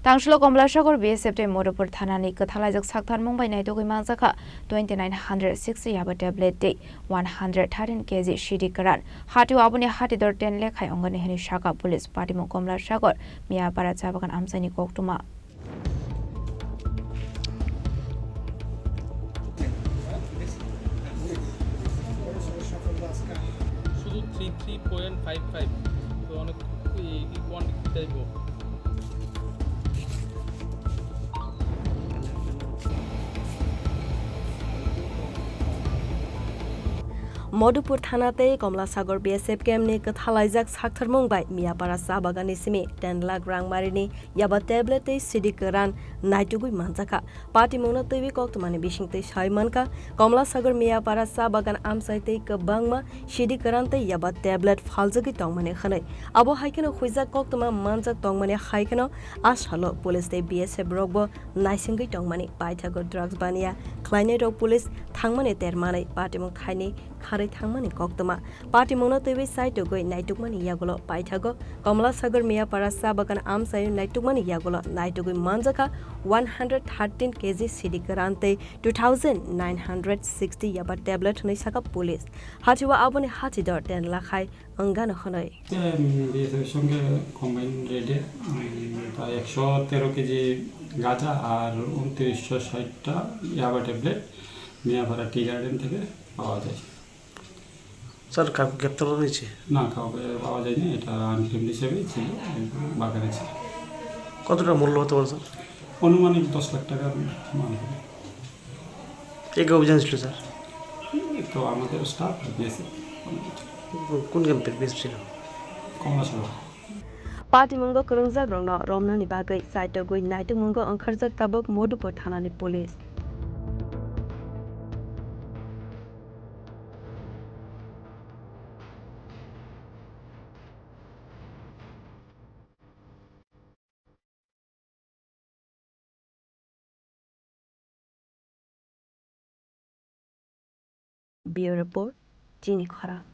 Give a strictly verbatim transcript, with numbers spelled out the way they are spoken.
Tangsulo Komlasagor B S F tei Modupur thanani kwthalaijak saktharmung bai naitugwi manjakha twenty nine hundred sixty yaba tablet tei one hundred thirteen K G C D kwran. Hatio aboni hatidor ten lekhai ongani hwnwi sakha police. Patimung Komlasagor Miyapara cha bagan amchaini koktwma. শুধু three three point five five, তো অনেক এই কোয়ান্টিটি টাইপও। Modupur thana tei Komlasagor B S F camp ni kwthalaijak saktharmung bai Miyapara cha bagan ni simi ten lakh rang marini yaba tablet tei C D kwran naitugwi manjakha. Patimungno twiwi koktwmani bisingtwi sai mankha, Komlasagor Miyapara cha bagan amchai tei kwbangma C D kwran tei yaba tablet phaljagwi tongmani hwnwi. Abo hai kheno huijak koktwma manjak tongmani hai kheno a salo police tei B S F rokbo naisingwi tongmani. Paithago drugs baniya khlainai rok police thangmani termanwi patimung thaini kharwi thangmani koktwma. Patimungno twiwi saitugwi naitukmani yagulo paithago Komlasagor Miyapara cha bagan amchaio naitukmani yagulo naitugwi manjakha one hundred thirteen K G C D kwran tei two thousand nine hundred sixty yaba tablet hwnwi sakha police. Hatio aboni hatidor ten lakhai wngano hwnwi. এম, বিএসএফের সঙ্গে কম্বাইন রেডে, উম, প্রায় একশো তেরো কেজি গাঁজা আর ঊনত্রিশশো ষাটটা ইয়াবা ট্যাবলেট মিয়াপাড়া টি গার্ডেন থেকে পাওয়া যায়। স্যার, কাউকে গ্রেপ্তার করা হয়েছে? না, কাউকে পাওয়া যায়নি, এটা আনক্লেমড হিসেবেই ছিল, বাগানে ছিল। কতটা মূল্য হতে পারে, স্যার? আনুমানিক দশ লাখ টাকার মাল হবে। কে কে অভিযান ছিল, স্যার? এই তো আমাদের স্টাফ, বিএসএফ। কোন ক্যাম্পের বিএসএফ ছিল? কমলাশহর। Patimungo kwrwngjak rokno romnani bagwi chaitogwi naitukmungo wngkharjak tabuk Modupur thanani police. Bureau Report, Chini Khorang.